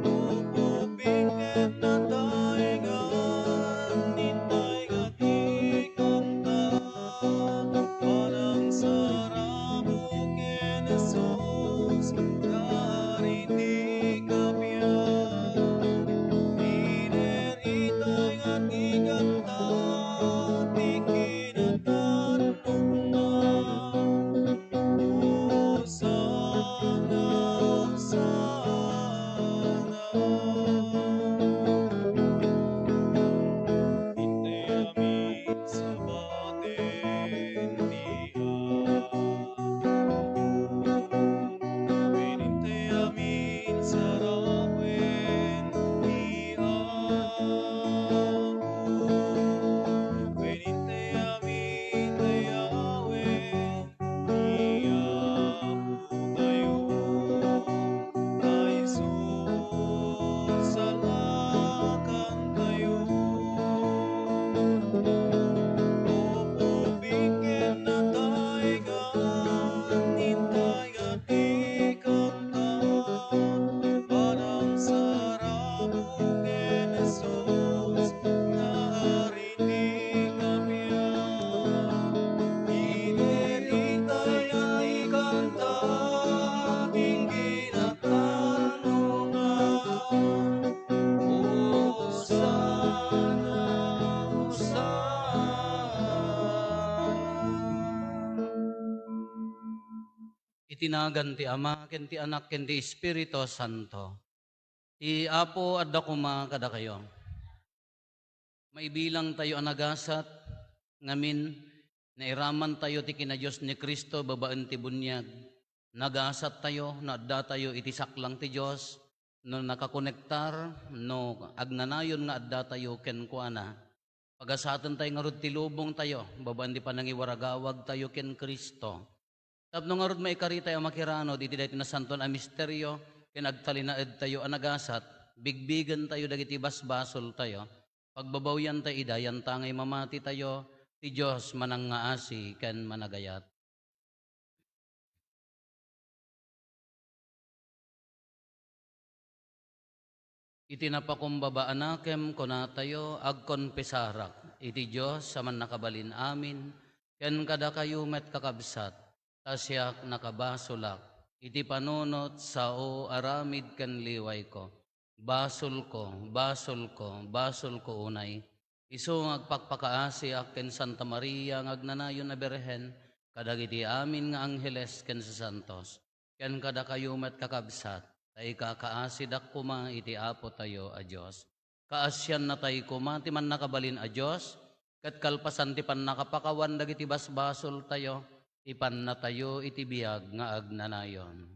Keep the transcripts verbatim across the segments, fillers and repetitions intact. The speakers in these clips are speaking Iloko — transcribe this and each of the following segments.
Upuping ken nataygan, intay nga ti kanta. Panangsarabo ken Jesus, ngarud ti kabiag. Ider itay nga ti kanta, ti kinatannogna. Hosanna, Hosanna. Intay amin sabaten ti Apo. Wen intay amin sarawen ti Apo. Wen intay amin dayawen ti Apotayo. Ay, sursalakantayo. Upuping ken nataygan, intay nga ti kanta. Panangsarabo ken Jesus, ngarud ti kabiag. Ider itay nga ti kanta, ti kinatannogna. Hosanna, Hosanna. Iti nagan ti Ama, ken ti Anak, ken ti Espiritu Santo. Ti Apo adda koma kadakayo. Maibilangtayo a nagasat, ngamin, nairamantayo ti kinadios ni Cristo babaen ti buniag. Nagasattayo no addatayo iti saklang ti Dios, no nakakonektar, no agnanayon nga addatayo kenkuana. Pagasatentayo ngarud ti lubongtayo babaen ti panangiwaragawagtayo ken Cristo. Tapno ngarud maikaritayo a makiranud iti daytoy nasantoan a misterio ken agtalinaedtayo a nagasat, bigbigentayo dagiti basbasoltayo, pagbabawiantayo ida, yantangay mamatitayo, ti Dios manangngaasi ken managayat. Iti napakumbaba a nakem, kunatayo, agkonfesarak iti Dios a Mannakabalin-amin, ken kadakayo met, kakabsat, ta siak nakabasolak iti panunot, sao, aramid, ken liwayko. Basolko, basolko, basolko unay. Isu nga agpakpakaasiak ken Santa Maria nga agnanayon a Birhen, kadagiti amin nga angheles ken sasantos, ken kadakayo met, kakabsat, ta ikakaasidak koma iti Apotayo a Dios. Kaasiannatay koma ti Mannakabalin a Dios, ket kalpasan ti pannakapakawan dagiti basbasoltayo, ipannatayo iti biag nga agnanayon.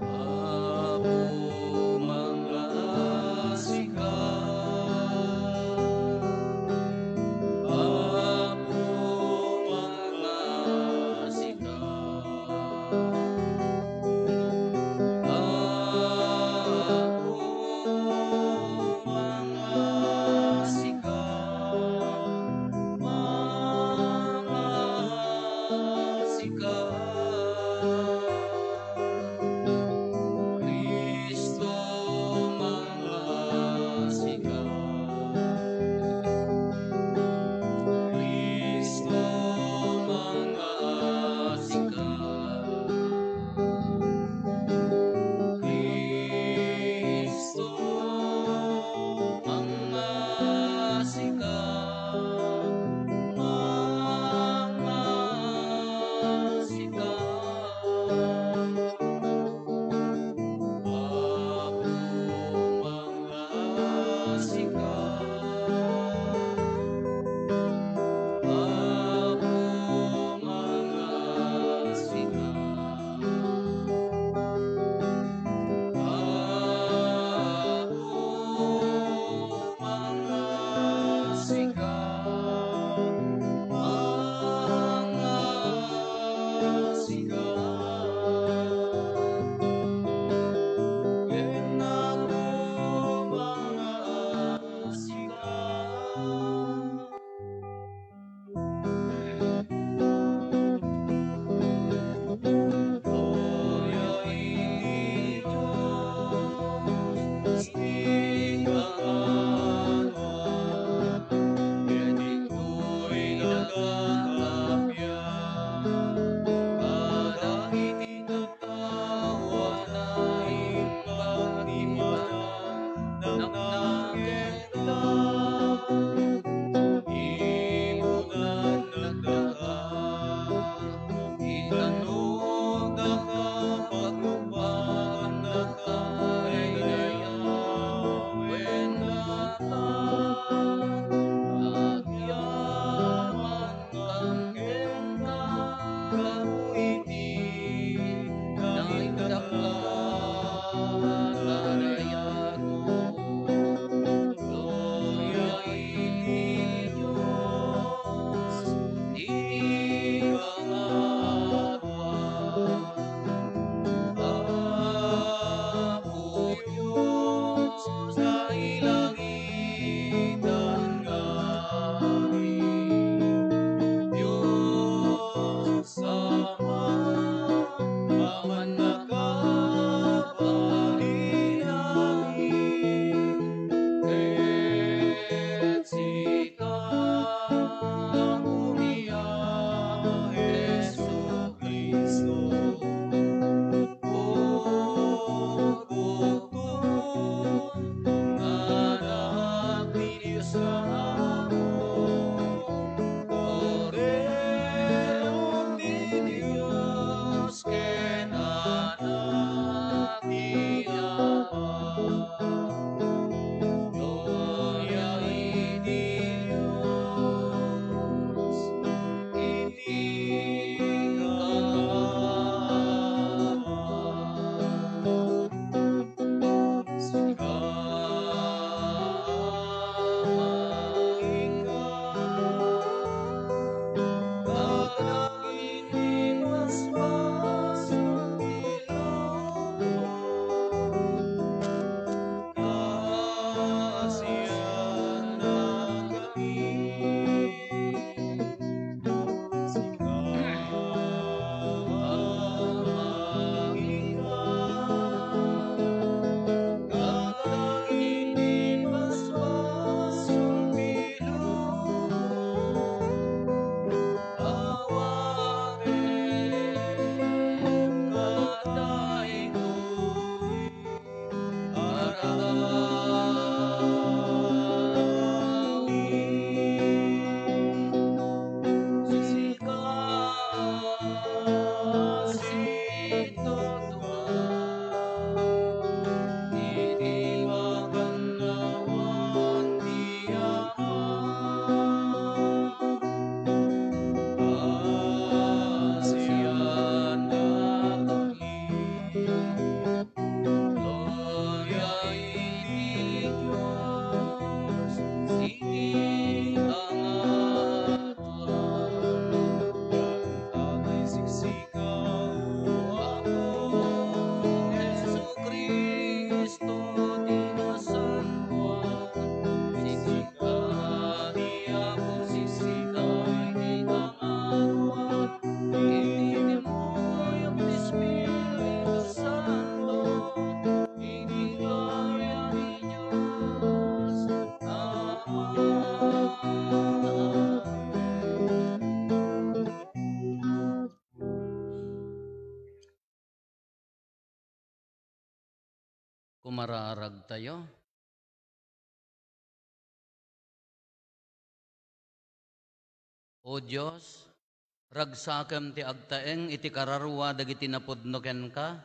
Apo, mangngaasika. Apo, mangngaasika. Apo, mangngaasika. Mangngaasika. Cristo, mangngaasika. Cristo, mangngaasika. Cristo, mangngaasika. Mangngaasika. Apo, mangngaasika. Apo, mangngaasika. Apo, mangngaasika. Mangngaasika. Ken Apo, Tayo. O Dios, ragsakem ti agtaeng iti kararua dagiti napudno kenka.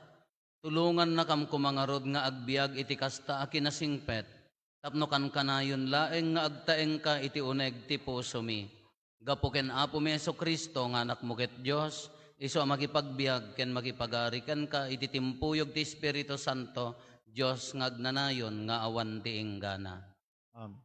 Tulongannakam koma ngarud nga agbiag iti kasta a kinasingpet, tapno kankanayon laeng nga agtaengka iti uneg ti pusomi. Gapu ken Apomi Jesu-Cristo nga Anakmo ket Dios, isu a makipagbiag ken makipagari kenka iti timpuyog ti Espiritu Santo, Dios nga agnanayon nga awan ti inggana. Amen.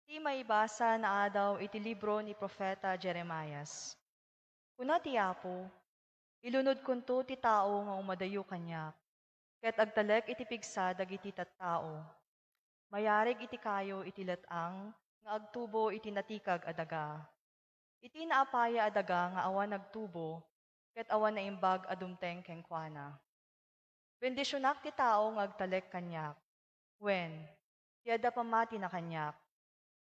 Ti maibasa naadaw iti libro ni Profeta Jeremias. Kuna ti Apo, "Ilunodkonto ti tao nga umadayo kaniak, ket agtalek iti pigsa dagiti tattao. Mayarig iti kayo iti let-ang nga agtubo iti natikag a daga. Iti naapaya a daga nga awan nagtubo, ket awan naimbag a dumteng kenkuana. Bendisionak ti tao nga agtalek kaniak. Wen, ti adda pammatina kaniak.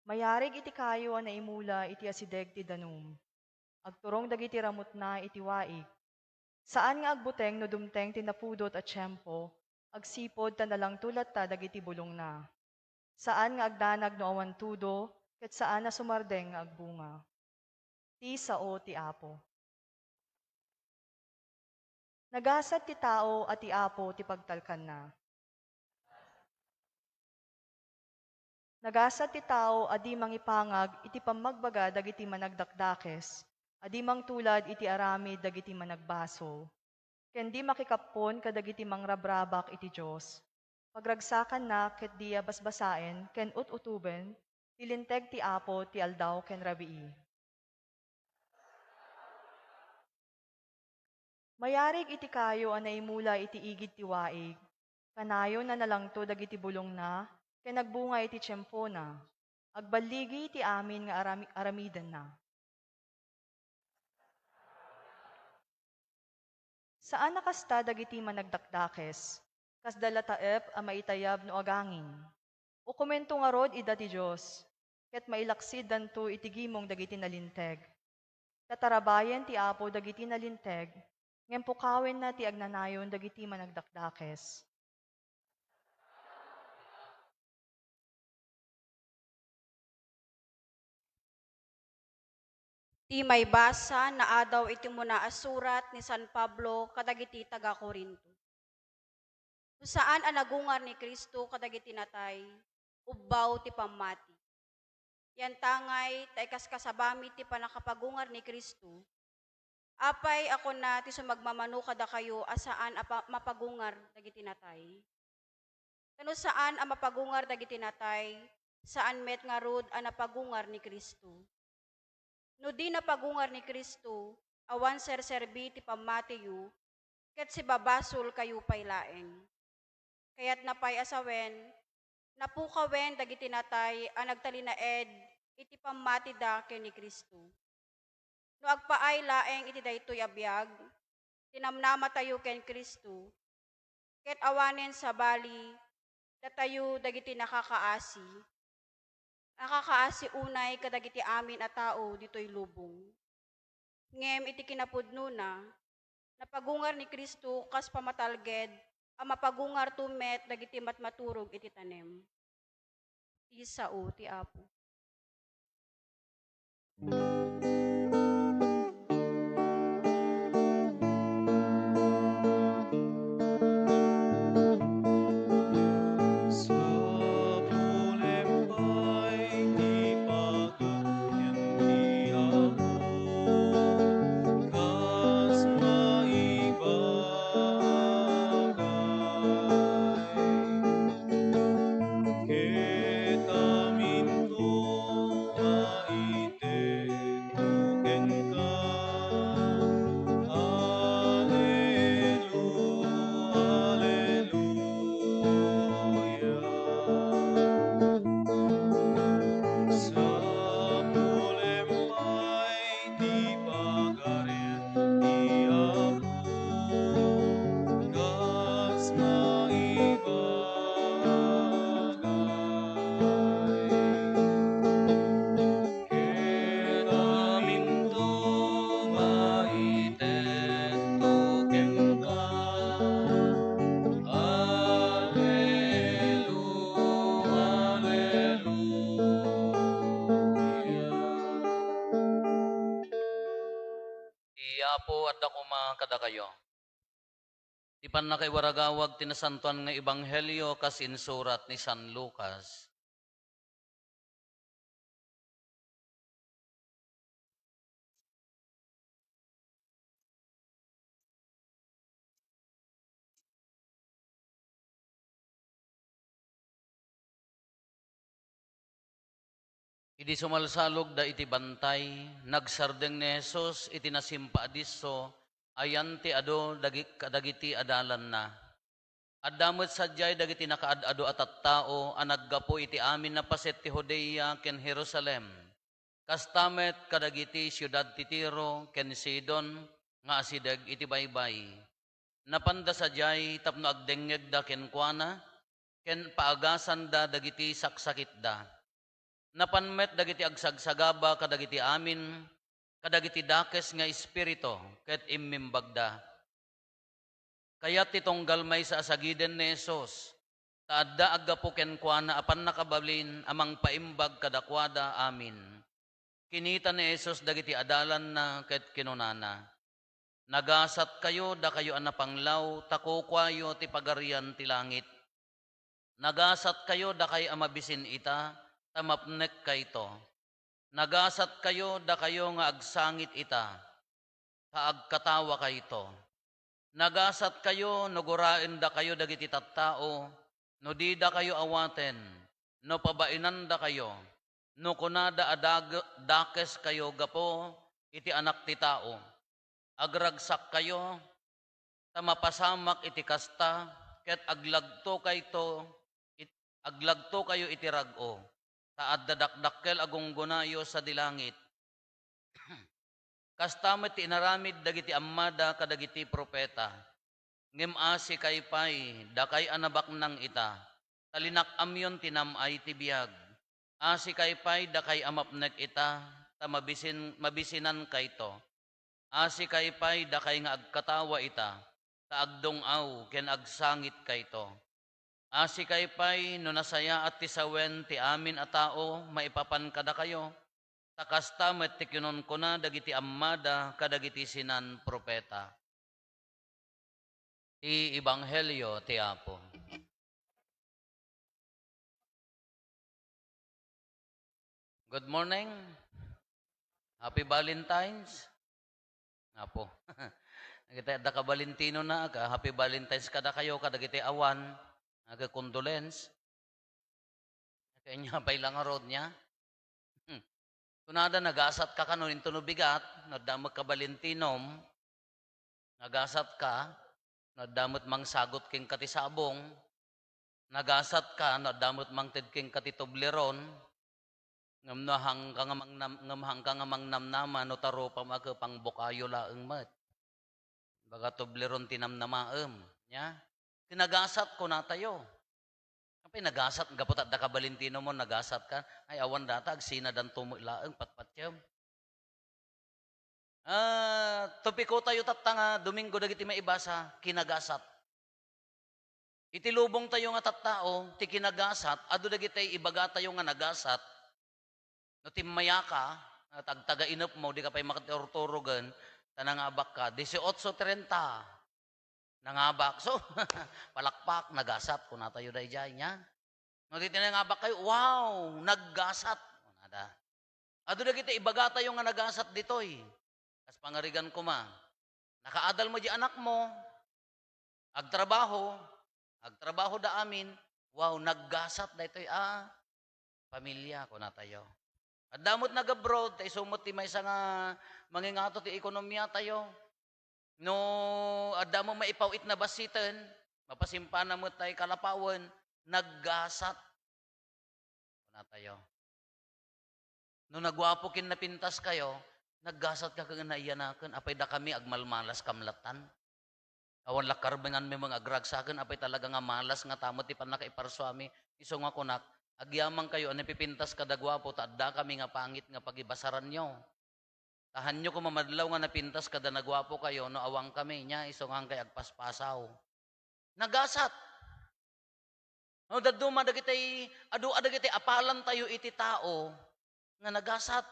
Mayarig iti kayo a naimula iti asideg ti danum. Agturong dagiti ramutna iti waig. Saan nga agbuteng no dumteng ti napudot a tiempo, agsipud ta nalangto latta dagiti bulongna. Saan nga agdanag no awan tudo, ket saan a sumardeng nga agbunga." Ti sao ti Apo. Nagasat ti tao a ti Apo ti pagtalkanna. Nagasat ti tao a di mangipangag iti pammagbaga dagiti managdakdakes, a di mangtulad iti aramid dagiti managbasol, ken di makikappon kadagiti mangrabrabak iti Dios. Pagragsakanna ket dia basbasaen ken ut-utoben ti linteg ti Apo ti aldaw ken rabii. Mayarig iti kayo a naimula iti igid ti waig, kanayon a nalangto dagiti bulongna ken agbunga iti tiempona, agballigi iti amin nga arami-, aramidenna. Saan a kasta dagiti managdakdakes, kasda la taep a maitayab no agangin. Ukomento ngarud ida ti Dios, ket mailaksiddanto iti gimong dagiti nalinteg. Tatarabayen ti Apo dagiti nalinteg, ngem pukawenna ti agnanayon dagiti managdakdakes. Ti maibasa naadaw iti umuna a surat ni San Pablo kadagiti taga-Corinto. No saan a nagungar ni Cristo kadagiti natay, ubbaw ti pammati. Yantangay ta ikaskasabami ti pannakapagungar ni Cristo, apay a kuna ti sumagmamano kadakayo a saan a pa-, mapagungar dagiti natay? Ta no saan a mapagungar dagiti natay, saan met ngarud a napagungar ni Cristo. No di napagungar ni Cristo, awan serserbi ti pammatiyo, ket sibabasolkayo pay laeng. Kayatna pay a sawen, napukawen dagiti natay a nagtalinaed iti pammatida ken ni Cristo. No agpaay laeng iti daytoy a biag, ti namnamatayo ken Cristo, ket awanen sabali, datayo dagiti nakakaasi. Nakakaasi unay kadagiti amin a tao ditoy lubong. Ngem iti kinapudnona, napagungar ni Cristo kas pamatalged a mapagungarto met dagiti matmaturog iti tanem. Ti sao ti Apo. Sapulem pay ti paganyan ti Apo, kas maibagay. Ket aminto nga ited Ti Apo adda koma kadakayo. Ti pannakaiwaragawag ti nasantoan nga ebanghelio kas insurat ni San Lucas. Idi sumalsalogda iti bantay, nagsardeng ni Jesus iti nasimpa a disso, ayan ti adu dagi-, kadagiti adalanna. Adda met sadiay dagiti nakaad-adu a tattao a naggapu iti amin a paset ti Judea ken Jerusalem. Kasta met kadagiti siudad ti Tiro ken Sidon nga asideg iti baybay. Napanda sadiay tapno agdengngegda kenkuana ken paagasanda dagiti saksakitda. Napan met dagiti agsagsagaba kadagiti amin, kadagiti dakes nga espiritu, ket immimbagda. Kayat ti tunggal maysa a sagiden ni Jesus, ta adda aggapu kenkuana a pannakabalin a mangpaimbag kadakuada amin. Kinita ni Jesus dagiti adalanna ket kinunana, "Nagasatkayo, dakayo a napanglaw, ta kukuayo ti Pagarian ti Langit. Nagasatkayo, dakay a mabisin ita, ta mapnekkayto. Nagasatkayo, dakayo nga agsangit ita, ta agkatawakayto. Nagasatkayo no guraendakayo dagiti tattao, no didakayo awaten, no pabainandakayo, no kunada a dag-, dakeskayo gapu iti Anak ti Tao. Agragsakkayo, ta mapasamak iti kasta, ket aglagtokayto it-, aglagtokayo iti rag-o, ta adda dakdakkel a gunggonayo sadi langit." Kasta met ti inaramid dagiti ammada kadagiti profeta. Ngem asikay pay, dakay a nabaknang ita, ta linak-amyon ti nam-ay ti biag. Asikay pay, dakay a mapnek ita, ta mabisin-, mabisinankayto. Asikay pay, dakay nga agkatawa ita, ta agdung-aw ken agsangitkayto. Asikay pay no nasayaat ti sawen ti amin a tao maipapan kadakayo, ta kasta met ti kinunkuna dagiti ammada kadagiti sinan-profeta. Ti Ebanghelio ti Apo. Good morning. Happy Valentine's. Apo. Dagiti adda ka Valentino na, ka-, happy Valentine's kadakayo, kadagiti awan. Aga condolence. Kanya pay lang road niya. Hmm. Kunada, nagasat ka kano, into no bigat, no adda met ka Valentinom. Nagasat ka, no adda met mangsagot kenka ti sabong. Nagasat ka, no adda met mangted kenka ti Toblerone. Ngem no hangka nga mangnam-, ngem hangka nga mangnamnama, no tarupam a kepang bukayo laeng met. Baga Toblerone ti namnamaem, nya? Kinagasat, kunatayo. Apay nagasat, gapu ta adda ka Valentino mo, nagasat ka. Ay, awan data, agsinadanto met laeng, patpatiem. Ah, topiko tayo tatta nga Domingo dagiti maibasa, kinagasat. Iti lubong tayo nga tattao, ti kinagasat, adu dagiti ibagatayo nga nagasat. No timmayaka, at agtaga inepmo, di ka pay makaturturogen, ta nangabak ka, dieciocho treinta. Nangabak. So, palakpak, nagasat, kunatayo daydiay, nya. No, ti nangabak kayo, "Wow, naggasat." Kunada. Adu dagiti ibagatayo nga nagasat ditoy. Kas pangarigan koma, nakaadal mo di anakmo, agtrabaho, agtrabaho da amin, "Wow, naggasat daytoy a pamilya," kunatayo. Adda met nag-abroad, ta isu met ti maysa nga mangingato ti ekonomia tayo. No adda met maipaw-it na bassiten, mapasimpana met tay kalapawen, naggasat. Kunatayo. No naguapo ken napintas kayo, naggasat ka ken naiyanaken, apay dakami agmalmalas kamlatan. Awan la karbenganmi nga agragsaken, apay talaga nga malas nga tama ti pannakaiparsuami. Isu nga kunak, agyamang kayo a napipintas kada guapo, ta adda kami nga pangit nga pagibasaranyo. Tahanyo koma madlaw nga napintas kada naguapo kayo, no awan kami, nya isu nga kay agpaspasaw. Nagasat. No, dadduma dagiti, adu a dagiti apalan tayo iti tao nga nagasat.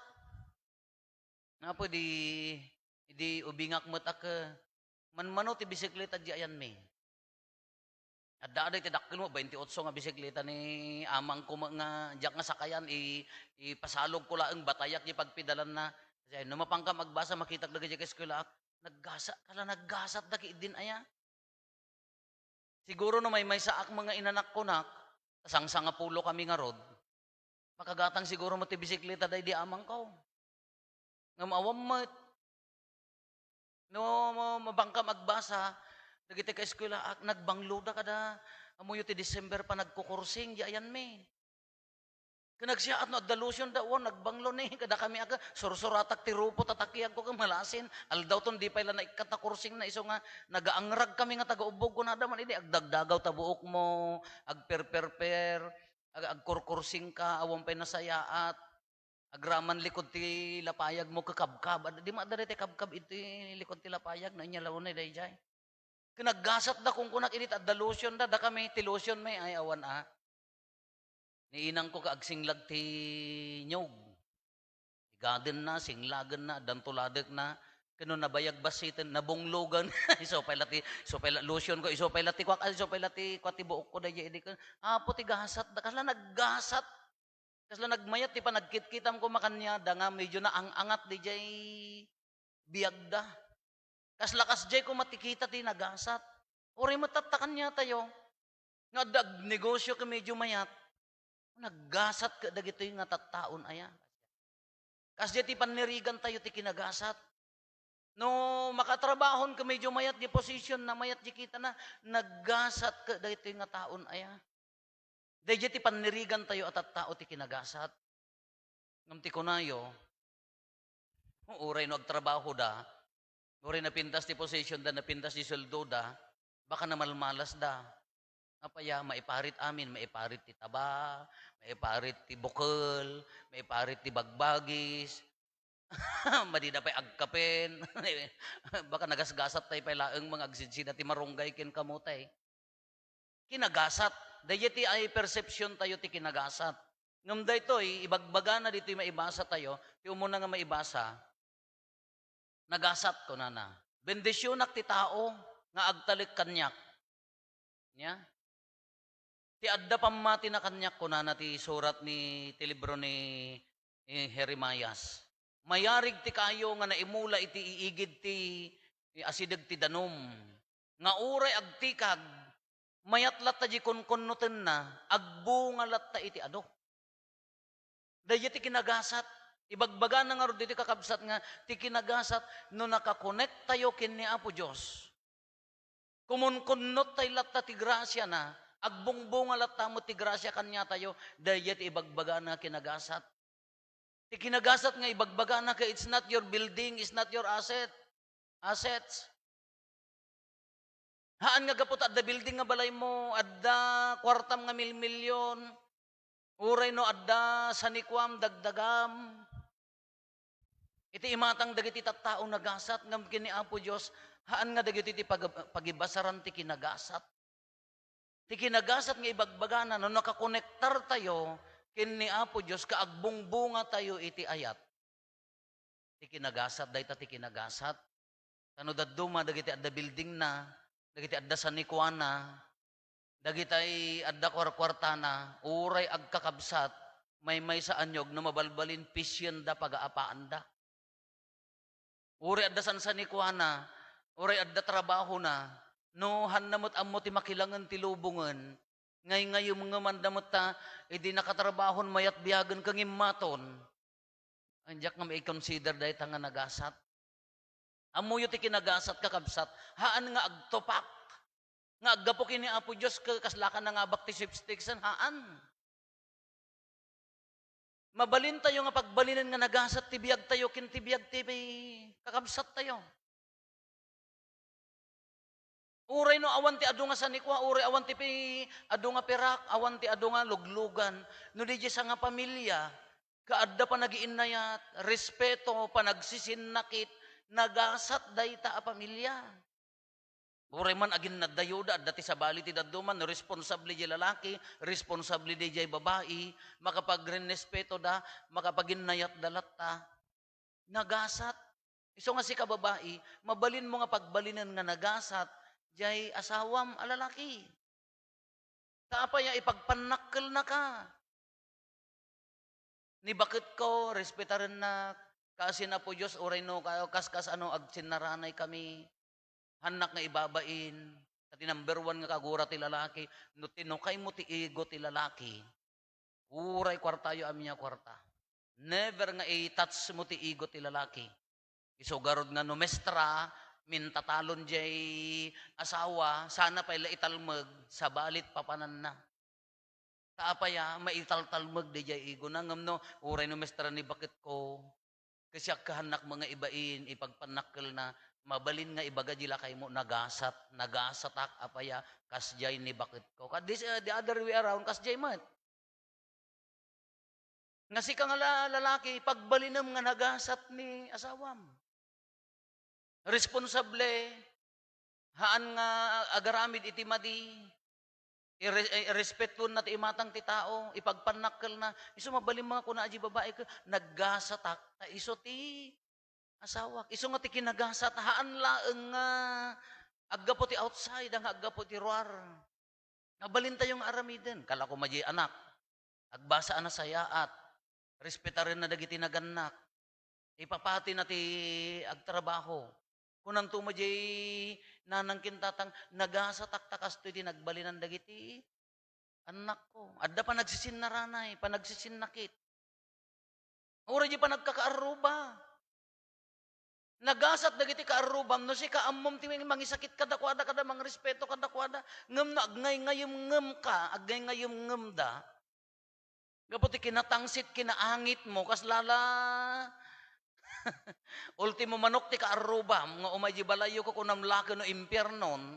Nga pwede Idi ubingak met a ke-, manmano ti bisikleta di ayanmi. Adda, adda iti dakkel mo, baintiotso nga bisikleta ni amangko met nga diak nga sakayan, i-, ipasalogko laeng, batayak di pagpedalanna. Kasi no mapankam agbasa, makitak dagiti kaeskwelaak, naggasat, kala naggasat da ki idin aya. Siguro no maymaysaak met nga inanakkonak, sangsangapulo kami ngarud, makagatang siguro met ti bisikleta daydi amangko. Ngem awan met. No, mo-, mapankam agbasa, dagiti kaeskwelaak, nagbangloda kada, ammoyo ti December pa nagkukursing, di ayanmi. Ken nagsiaat no adda lotion da, wen, nagbanglo ni, kada kami aga, sursuratak ti rupo, tatakiagko ken malasin. Aldawton, di pay la naikkat a kursingna, isu nga nagaangrag kami nga taga-ubbog, kunada man idi, agdagdagaw ta buokmo, agperperper, ag-, agkurkursingka, awan pay nasayaat. Agraman likod ti lapayagmo, kakabkab. Ad-, di maadda daytoy kabkab iti likod ti lapayag, no ania la unay daydiay. Ken naggasatda kunkunak idi ta adda lotionda, dakami ti lotion met, ay awan a. Ni inangko ket agsinglag ti niog. Igadenna, singlagenna, addan tuladekna. Ken no nabayag bassiten, nabunglogen. Isu pay la ti, isu pay la lotionko, isu pay la ti kuak, isu pay la ti kua ti buokko daydiay idi ken, Apo, ti gasatda. Kasla naggasat. Kasla nagmayat ti panagkitkitam koma kaniada nga medyo naang-angat daydiay biagda. Kasla kasdiay koma ti kita ti nagasat. Uray met tatta kaniatayo nga adda agnegosio ket medyo mayat, naggasat ket dagitoy nga tattaon aya. Kasdiay ti pannirigantayo ti kinagasat. No makatrabahon ket medyo mayat di posisyon na, mayat di kita na, naggasat ket dagitoy nga taon aya. Daydiay ti pannirigantayo a tattao ti kinagasat. Ngem ti kunayo, uray no agtrabahoda, uray napintas ti positionda, napintas ti sueldoda, baka namalmalasda. Apay a, maiparit amin, maiparit ti taba, maiparit ti bukel, maiparit ti bagbagis. Madida pay agkapen. Baka nagasgasat tay pay laeng mga agsidsida ti marunggay ken kamotay. Kinagasat. Daydiay ti ay perception tayo ti kinagasat. Ngem daytoy, ibagbagana ditoy maibasa tayo, ti umuna nga maibasa, nagasat, kunana. Bendisionak ti tao nga agtalek kaniak. Nia? Ti adda pammatina kaniak, kunana ti surat ni, ti libro ni, ni Jeremias. Mayarig ti kayo nga naimula iti iigid ti asideg ti danum, nga uray agtikag, mayat latta di kunkunnotenna, agbunga latta iti adu. Daydiay ti kinagasat. Ibagbagana ngarud ditoy kakabsat nga ti kinagasat no nakakonektayo ken ni Apo Dios. Kumunkunnot tay latta ti grasiana, agbungbunga latta met ti grasia kaniatayo, daydiay ti ibagbagana kinagasat. Ti kinagasat nga ibagbagana ket it's not your building, it's not your asset, assets. Haan nga gapu ta adda building nga balaymo, adda kuartam nga milmilion, uray no adda sanikuam, dagdagam. Iti imatang dagiti tattao nagasat ngem ken ni Apo Dios, haan nga dagiti ti pag-, pagibasaran ti kinagasat. Ti kinagasat nga ibagbagana no nakakonektar tayo ken ni Apo Dios, kaagbungbunga tayo iti ayat. Ti kinagasat, dayta ti kinagasat. Ta no dadduma dagiti adda buildingna, dagiti adda sanikuana, dagitay adda kuarkuartana, uray agkakabsat, maymaysaanyo no mabalbalin, pisienda, pagaapaanda. Uray adda sansanikuana, uray adda trabahona, no hanna met ammo ti makilangen ti lubongen, ngayngaymemanda met ta idi nakatrabahon mayat biagen ken immaton. Ay, diak nga mai-consider dayta nga nagasat. Ammoyo ti kinagasat, kakabsat, haan nga agtupak nga aggapu ken ni Apo Dios ket kaslaka nangabak ti sweepstakes, haan. Mabalintayo nga pagbalinen nga nagasat ti biagtayo ken ti biag ti kakabsattayo. Uray no awan ti adu nga sanikua, uray awan ti pi-, adu nga pirak, awan ti adu nga luglugan, no di diay sangapamilia, ket adda panagiinnayat, respeto, panagsisinnakit, nagasat dayta a pamilia. Uray man aginnaddayoda, adda ti sabali ti dadduma, no responsable diay lalaki, responsable diay babai, makapagrenespetoda, makapaginnayatda latta. Nagasat. Isu nga sika babai, mabalinmo nga pagbalinen nga nagasat jay asawam a lalaki. Ta apay a ipagpannakkelnaka? Ni baketko, respetarennak, kaasi ni Apo Dios, uray no ka-, kas, kas ano, agsinnaranay kami. Hannak nga ibabain, ta ti number one nga kagura ti lalaki, no tinukaymo ti ego ti lalaki, uray kuartayo, amin a kuarta. Never nga i-touch mo ti ego ti lalaki. Isu garud nga no mestra, mintatalon jay asawa, sana pay la italmeg, sabalit papananna. Ta apay a maitaltalmeg dayjay igona, ngem no, uray no mestra ni baketko, ket siak kahannak nga ibain, ipagpannakkelna, mabalin nga ibaga di lakaymo, "Nagasat, nagasatak, apay a, kasdiay ni baketko." Ka-, this, uh, the other way around, kasdiay met. Nga sika nga la-, lalaki, pagbalinem nga nagasat ni asawam. Responsable, haan nga agaramid iti madi, ire-, irespetuenna ti imatang ti tao, ipagpannakkelna. Isu mabalin nga kuna a di babai ket, "Naggasatak, ta isu ti asawak." Isu nga ti kinagasat, haan laeng nga aggapu ti outside, nga aggapu ti ruar. Mabalintayo nga aramiden. Kala ko madi anak, agbasa a nasayaat, respetarenna dagiti nagannak, ipapatina ti agtrabaho. Kunanto madi nanang ken tatang, "Nagasatak ta kastoy ti nagbalinan dagiti annakko." Adda panagsisinnaranay, panagsisinnakit. Uray di panagkakaarruba. Nagasat dagiti kaarrubam, no sika ammom ti mangisakit kadakuada, kada mangrespeto kadakuada. Ngem no agngayngayemngemka, agngayngayemngemda, gapu ti kinatangsit, kinaangitmo, kas lala, ultimo manok ti kaarrubam, nga umay di balayyo, kukunam la ken no impiernon,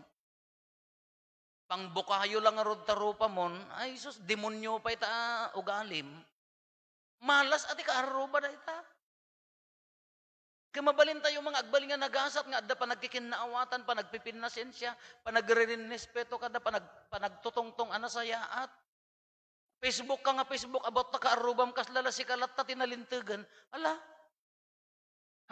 pangbukayo la ngarud ta rupamon, ay sus, demonyo pay ta ugalim. Malas a ti kaarruba dayta. Ket mabalintayo nga agbalin nga nagasat nga adda panagkikinnaawatan, panagpipinnasensia, panagririnrespeto kada panag-, panagtutungtong a nasayaat. Facebook ka nga Facebook about ta kaarrubam, kasla la sika latta ti nalintegen. Ala,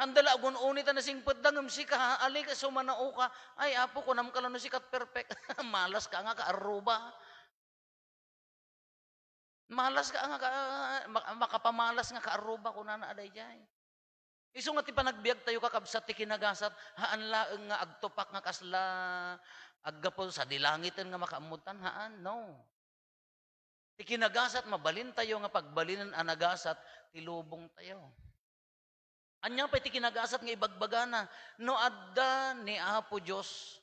handa la agun-uni ta nasingpetda ngem sika, ali ka sumanaoka. Ay, Apo, kunam ka la no sika perfect. Malas ka nga kaarruba. Malas ka nga ka-, ma-, makapamalas nga kaarruba, kunana a daydiay. Isu nga ti panagbiagtayo, kakabsat, ti kinagasat, haan laeng nga agtupak nga kasla aggapu sadi langiten nga makaammotan, haan, no. Ti kinagasat, mabalintayo nga pagbalinen a nagasat ti lubongtayo. Ania pay ti kinagasat nga ibagbagana? No adda ni Apo Dios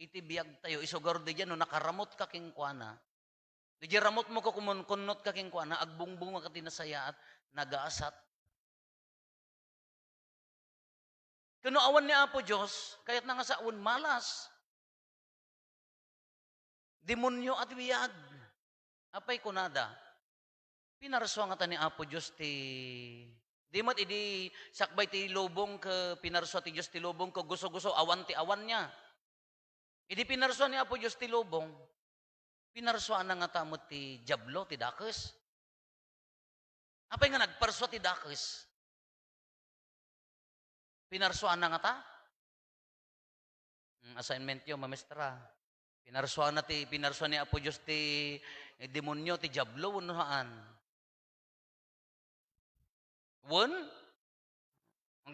iti biagtayo, isu garud diay no nakaramotka kenkuana, diay ramutmo ket kumunkunnotka kenkuana, agbungbunga ka ti nasayaat, nagasat. Ket no awan ni Apo Dios, kayatna nga sawen, malas. Demonyo a ti biag. Apay kunada? Pinarsua ngata ni Apo Dios ti, di met idi sakbay ti lubong ket pinarsua ti Dios ti lubong ket guso-guso, awan ti awanna. Idi pinarsua ni Apo Dios ti lubong, pinarsuana ngata met ti Diablo ti dakes? Apay nga nagparsua ti dakes? Pinarsuana ngata? Hmm, assignmentyo, mamestra. Pinarsuana ti, pinarsua ni Apo Dios ti, eh, demonyo, ti Diablo, wenno haan? Wen?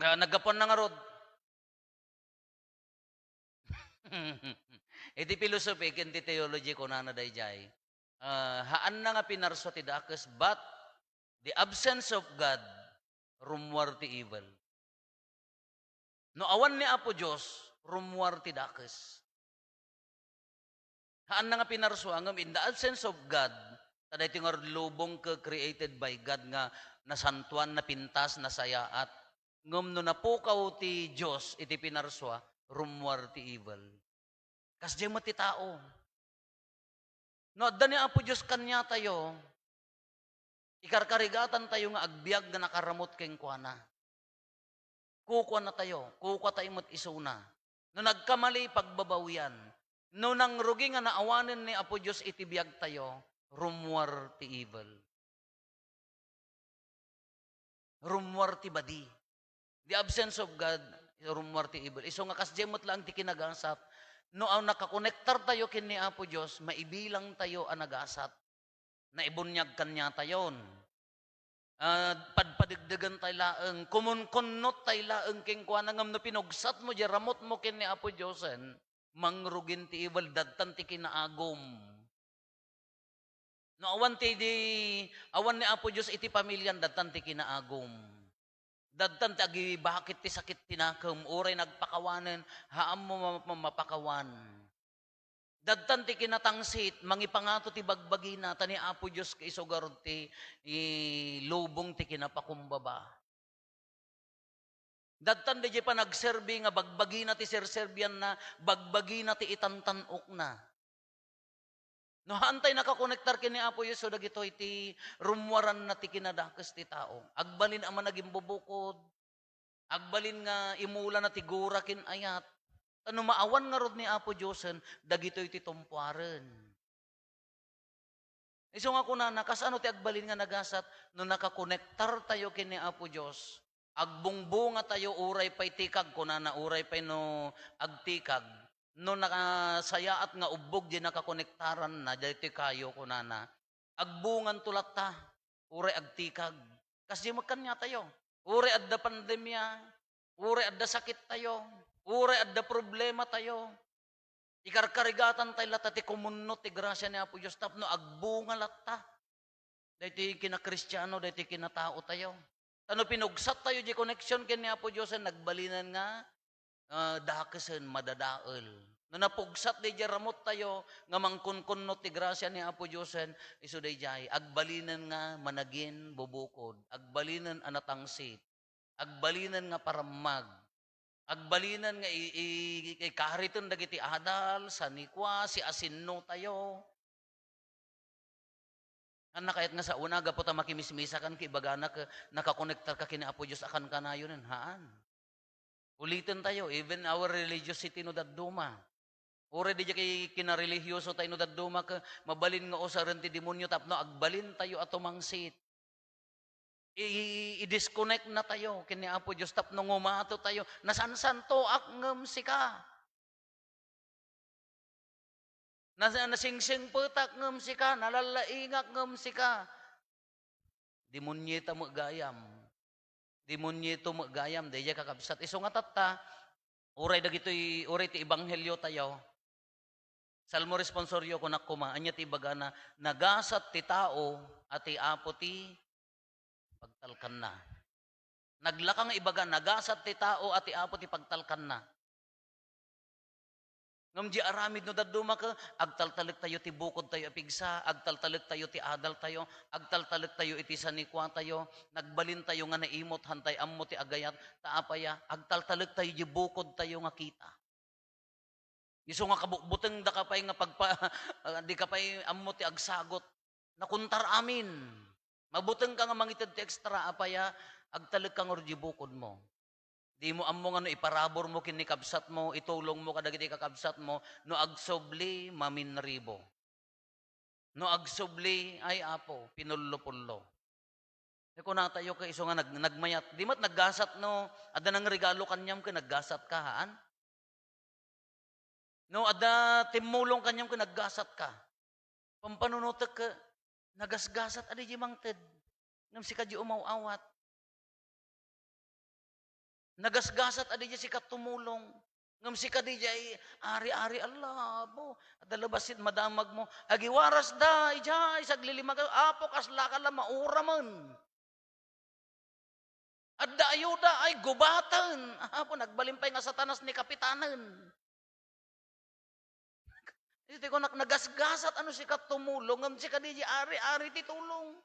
Nga naggapuanna ngarud. Iti philosophy ken ti theology, kunana daydiay, ah, haanna nga pinarsua ti dakes, but the absence of God rummuar ti evil. No awan ni Apo Dios, rummuar ti dakes. Haanna nga pinarsua, ngem in the absence of God, ta daytoy nga lubong ket created by God nga nasantuan, napintas, nasayaat. Ngem no napukaw ti Dios iti pinarsua, rummuar ti evil. Kasdiay met ti tao. No adda ni Apo Dios kaniatayo, ikarkarigatantayo nga agbiag nga nakaramut kenkuana. Kukuanatayo, kukuatayo met isuna. No nagkamali, pagbabawian. No nangrugi nga naawanen ni Apo Dios iti biagtayo, rummuar ti evil. Rummuar ti badi. The absence of God, rummuar ti evil. Isu nga kasdiay met laeng ti kinagasat. No, aw, nakakonektar tayo ken ni Apo Dios, maibilang tayo a nagasat. Naibuniag kaniatayon. Ah, padpadegdegen tay laeng, kumunkunnot tay laeng kenkuana, ngem no pinugsat mo diay ramut mo ken ni Apo Diosen, mangrugin ti evil, dadtan ti kinaagum. No awan ti di, awan ni Apo Dios iti pamilian, dadtan ti kinaagum. Dadtan ti agibakit ti sakit ti nakem, uray nagpakawanen, haan mo ma-, ma-, mapakawan. Dadtan ti kinatangsit, mangipangato ti bagbagina, ta ni Apo Dios ket isu garud ti, i, lubong ti kinapakumbaba. Dadtan diay panagserbi nga bagbagina ti serserbianna, bagbagina ti itantan-okna. No haantay nakakonektar ken ni Apo Dios, so dagitoy ti rummuaranna ti kinadakes ti tao. Agbalin a managimbubukod, agbalin nga imulana ti gura ken ayat. Ta no maawan ngarud ni Apo Diosen, dagitoy ti tumpuaren. Isu nga kunana, kasano ti agbalin nga nagasat no nakakonektar tayo ken ni Apo Dios? Agbungbunga tayo uray pay tikag, kunana, uray pay no agtikag. No nakasayaat nga ubbog di nakakonektaranna, daytoy kayo, kunana, agbunganto latta, uray agtikag. Kasdi met kaniatayo. Uray adda pandemia, uray adda sakit tayo, uray adda problema tayo. Ikarkarigatan tayo latta ti kumunnot ti grasia ni Apo Dios tapno agbunga latta. Daytoy kinakristiano, daytoy kinatao tayo. Ta no pinugsat tayo di connection ken ni Apo Dios, nagbalinen nga, ah, dakesen, madadael. No napugsat di ramut tayo nga mangkunkunno ti grasia ni Apo Diosen, isu daydiay, agbalinen nga managimbubukod, agbalinen a natangsit, agbalinen nga parammag, agbalinen nga i-, i-, ikariten dagiti adal, sanikua, siasinno tayo. Annak kayat nga saona, gapu ta makimismisakan ket ibagana ket nakakonektarka ken ni Apo Dios a kankanayonen? Haan. Uliten tayo, even our religiosity no dadduma. Uray diay kay kinarelihiyoso tayo no dadduma ket mabalin nga usaren ti demonio tapno agbalin tayo a tumangsit. I-, i-, i-disconnect na tayo ken ni Apo Dios tapno ngumato tayo. Nasansantoak ngem sika. Nas-, nasingsingpetak ngem sika, nalallaingak ngem sika. Demonieta met gayam. Demonieto met gayam, daydiay kakabsat. Isu nga tatta, uray dagitoy, uray ti ebanghelio tayo. Salmo responsorio, kunak koma, ania ti ibagana? Nagasat ti tao a ti Apo ti pagtalkanna. Naglaka nga ibaga, nagasat ti tao a ti Apo ti pagtalkanna. Ngem di aramid no dadduma ket agtaltalek tayo ti bukod tayo a pigsa, agtaltalek tayo ti adal tayo, agtaltalek tayo iti sanikua tayo, nagbalin tayo nga naimut, hantay ammo ti agayat, ta apaya, agtaltalek tayo di bukod tayo nga kita. Isu nga kabutbuteng daka pay nga pagpa-, ah, di ka pay ammo ti agsagot. Nakuntar amin. Mabuteng ka nga mangited ti extra, apaya, agtalek ka ngarud di bukod mo. Di mo ammo nga no iparabur mo ken ni kabsat mo, itulong mo kadagiti kakabsat mo, no agsubli, maminribo. No agsubli, ay Apo, pinullo-pullo. Ti kunatayo ket isu nga nag-, nagmayat. Di met naggasat no, adda nangregalo kaniam ket naggasat ka, haan? No adda timmulong kaniam ket naggasat ka. Pampanunotek ket nagasgasat a di mangted. Ngem sika di umaw-awat. Nagasgasat a di sika tumulong. Ngem sika di jay ari-ari, Allah, abo. Adda labasit madamag mo. Agiwaras da, ijay, saglilimak. Apo, kasla ka la, mauramen. Adda ayuda, ay, gubaten. Apo, nagbalin pay nga Satanas ni kapitanen. Iti ko nak-, nagasgasat, ano, sika tumulong, ngem sika di ari-ari ti tulong.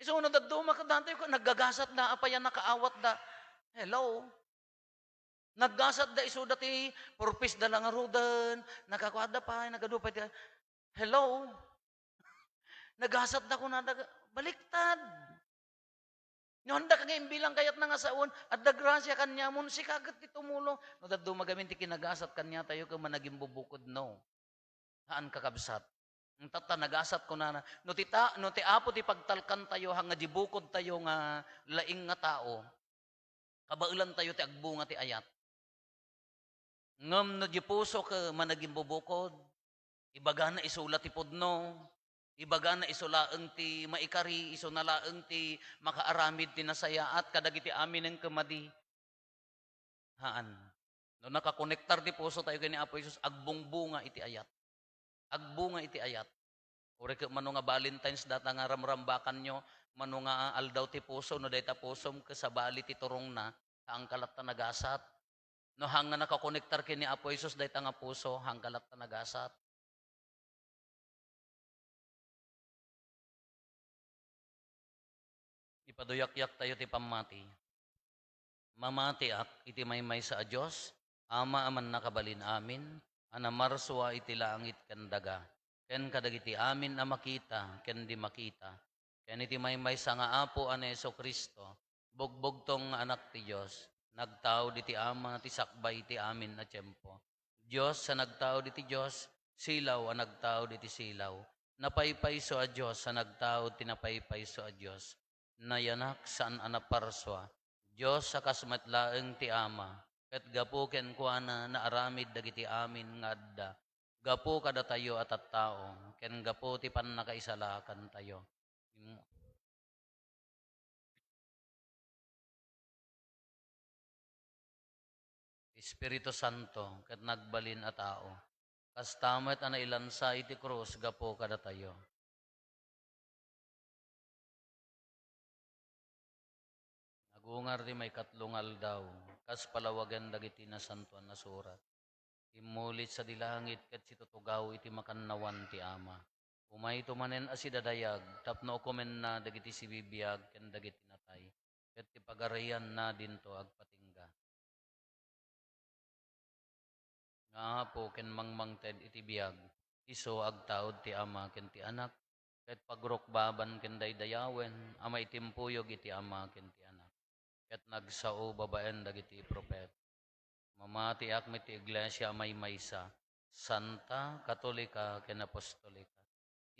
Isu no dadduma ket daytoy ko, naggagasat da, apay a nakaawat da. Hello? Naggasat da isu dati, purpose da la ngaruden, nakakuada pay, nagadu pay ti, hello? Nagasat da kunada, baliktad. No, handa ka nga imbilang kayatna nga saon, adda grasia kaniamon, sika ket ti tumulong. No, dadduma gamin ti kinagasat kaniatayo ket managimbubukod, no. Haan, kakabsat. Ang tatta nagasat kunana, no ti ta-, no ti Apo ti pagtalkan tayo, nga di bukod tayo nga laing nga tao, Kabaelantayo ti agbunga ti ayat. Ngem no di puso ket managimbubukod, ibagana isu la ti pudno, ibagana isu laeng ti maikari, isuna laeng ti makaaramid ti nasayaat kadagiti aminen ket madi. Haan. No nakakonektar ti puso tayo ken ni Apo Jesus, agbungbunga iti ayat. Agbunga iti ayat. Uray ket mano nga Valentine's data nga ramrambakanyo, mano nga aldaw ti puso, no dayta pusom ket sabali ti turongna, haanka latta nagasat. No haan nga nakakonektar ken ni Apo Jesus dayta nga puso, haanka latta nagasat. Ipaduyakyak tayo ti pammati. Mamatiak iti maymaysa a Dios, Ama a mannakabalin amin, a namarsua iti langit ken daga, ken kadagiti amin a makita ken di makita, ken iti maymaysa nga Apo a ni Jesu-Cristo, bugbugtong nga Anak ti Dios, nagtaud iti Ama ti sakbay ti amin a tiempo. Dios a nagtaud iti Dios, silaw a nagtaud iti silaw, napaypayso a Dios a nagtaud ti napaypayso a Dios, nayanak saan a naparsua, Dios a kas met laeng ti Ama, ket gapu kenkuana naaramid dagiti amin nga adda, gapu kadatayo a tattao, ken gapu ti pannakaisalakantayo. Espiritu Santo ket nagbalin a tao. Kasta met a nailansa iti krus gapu kadatayo. Nagungar ti maikatlo nga aldaw, kas palawagen dagiti Nasantoan a Surat. Immulit sadi langit ket situtugaw iti makannawan ti Ama. Umayto manen a sidadayag tapno ukomenna dagiti sibibiag ken dagiti natay, ket ti pagarianna dinto agpatingga. Nga Apo ken mangmangted iti biag, isu agtaud ti Ama ken ti Anak, ket pagrukbaban ken daydayawen a maitimpuyog iti Ama ken ti Anak, ket nagsao babaen dagiti propeta. Mamatiak met ti iglesia a maymaysa, santa, katolika, ken apostolika.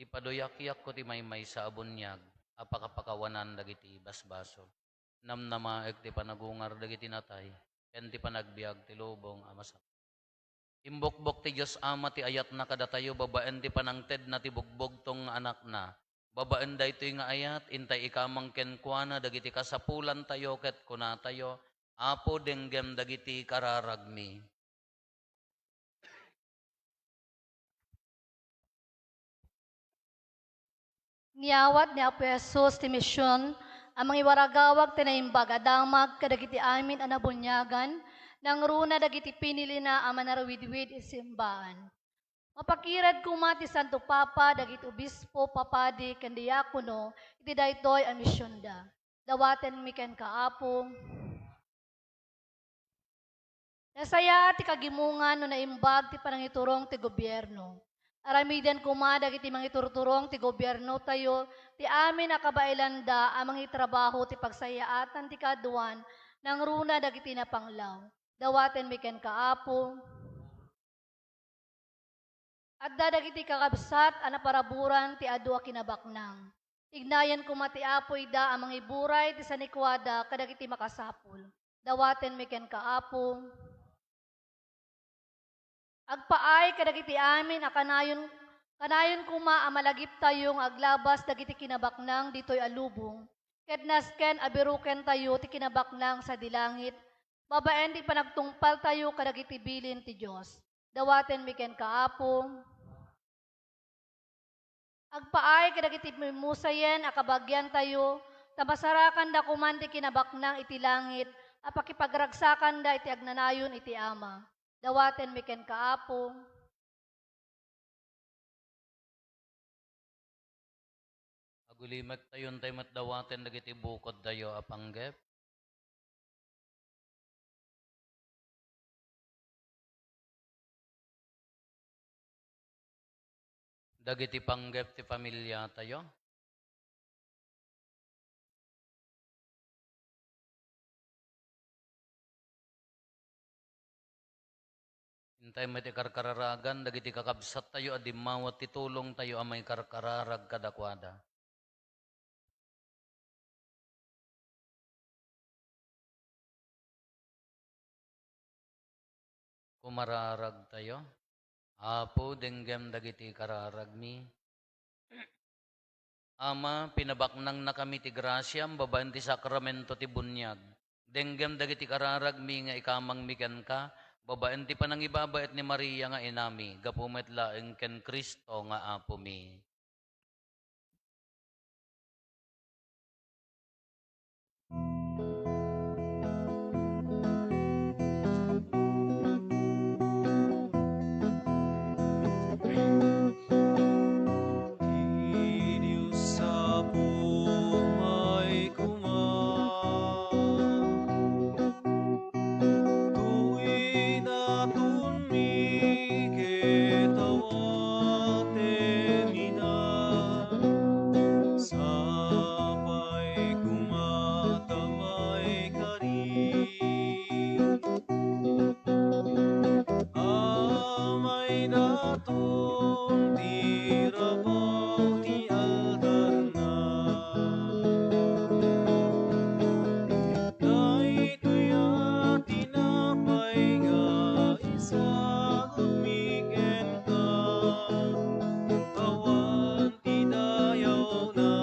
Ipaduyakyakko ti maymaysa a buniag a pakapakawanan dagiti basbasol. Namnamaek ti panagungar dagiti natay, ken ti panagbiag ti lubong a masapul. Imbukbok ti Dios Ama ti ayatna kadatayo babaen ti panangtedna ti bugbugtong nga Anakna. Babaen daytoy nga ayat, intay ikamang kenkuana dagiti kasapulantayo ket kunatayo, Apo, denggem dagiti kararagmi. Niawat ni Apo Jesus ti mision a mangiwaragawag ti naimbag a damag kadagiti amin a nabuniagan, nangruna dagiti pinilina a manaruwidwid iti simbaan. Mapakired koma ti Santo Papa dagiti obispo, papadi, ken diakono iti daytoy a misionda. Dawatenmi kenka, Apo. Nasayaat ti kagimongan no naimbag ti panangiturong ti gobierno. Aramiden koma dagiti mangiturturong ti gobiernotayo ti amin a kabaelanda a mangitrabaho ti pagsayaatan ti kaaduan nangruna dagiti napanglaw. Dawatenmi kenka, Apo. Adda dagiti kakabsat a naparaburan ti adu a kinabaknang. Ignayan koma ti Apo ida a mangiburay ti sanikuada kadagiti makasapul. Dawatenmi kenka, Apo. Agpaay kadagiti amin a kanayon, kanayon koma a malagiptayo nga aglabas dagiti kinabaknang ditoy a lubong, ket nasken a birukentayo ti kinabaknang sadi langit, babaen ti panagtungpaltayo kadagiti bilin ti Dios. Dawatenmi kenka, Apo. Agpaay kadagiti mimmusayen a kabagiantayo, ta masarakanda koman ti kinabaknang iti langit a pakipagragsakanda iti agnanayon iti Ama. Dawatenmi kenka, Apo. Agulimektayo intay met dawaten dagiti bukoddayo a panggep. Dagiti panggep ti familiatayo. Intay met ti karkararagan dagiti kakabsattayo a dimmawat ti tulongtayo a maikarkararag kadakuada. Kumararagtayo. Apo, denggem dagiti kararagmi. Ama, pinabaknangnakami ti grasiam babaen ti sakramento ti buniag. Denggem dagiti kararagmi nga ikamangmi kenka, babaen ti panangibabaet ni Maria nga inami, gapu met laeng ken Cristo nga Apomi. Ti Dios Apo, umay koma. Toy datonmi ket awatem ida, sapay koma ta maikari. Amay daton ti rabaw ti altarna. Daytoy a tinapay nga isagutmi kenka, awan ti dayawna,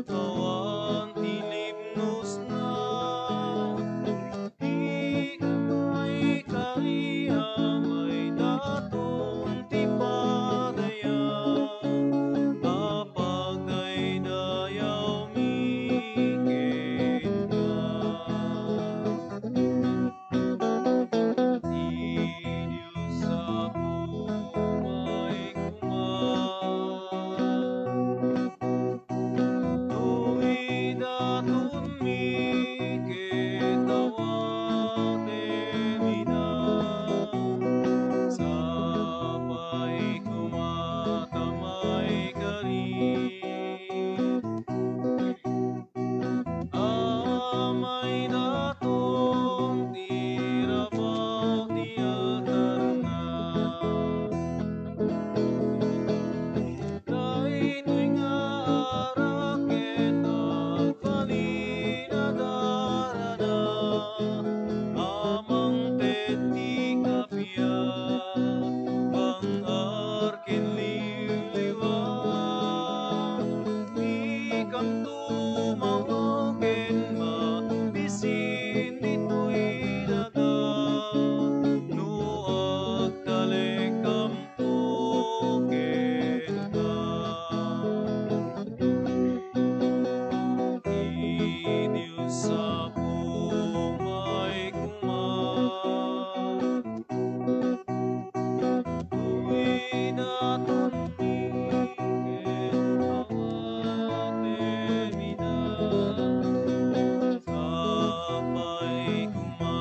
awan ti libnosna. Dika maikari amay daton ti padaya, a pagdaydayawmi kenka. Ti Dios Apo, umay koma. Toy datonmi ket awatem ida, sapay koma ta maikari. Amay daton ti rabaw ti altarna. Daytoy nga arak ket agbalin a darana, a mangted ti kappia, bang-ar ken liwliwa. Dikanto mawa ken mabisin ditoy daga, no agtalekam kenka. Ti Dios Apo, umay koma. Toy datonmi ket awatem ida, sapay koma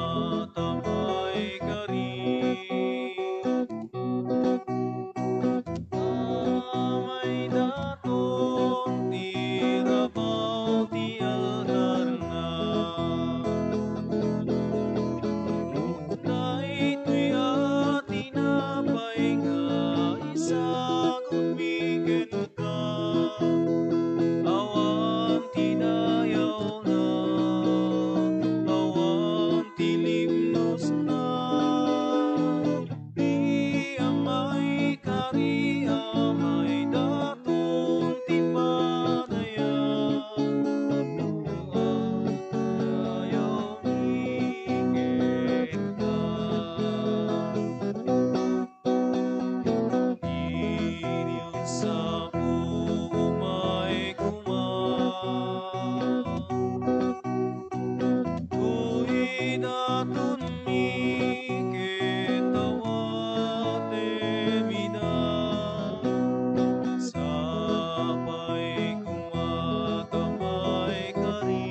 ta maikari. Amay daton ti rabaw ti altarna. Daytoy a tinapay nga isagutmi kenka. Awan ti dayawna, awan ti libnosna. Di amay kari amay daton ti padaya, no agdayawmi kenka. Ti Dios Apo, umay koma. Toy datonmi ket awatem ida, sapay koma ta maikari.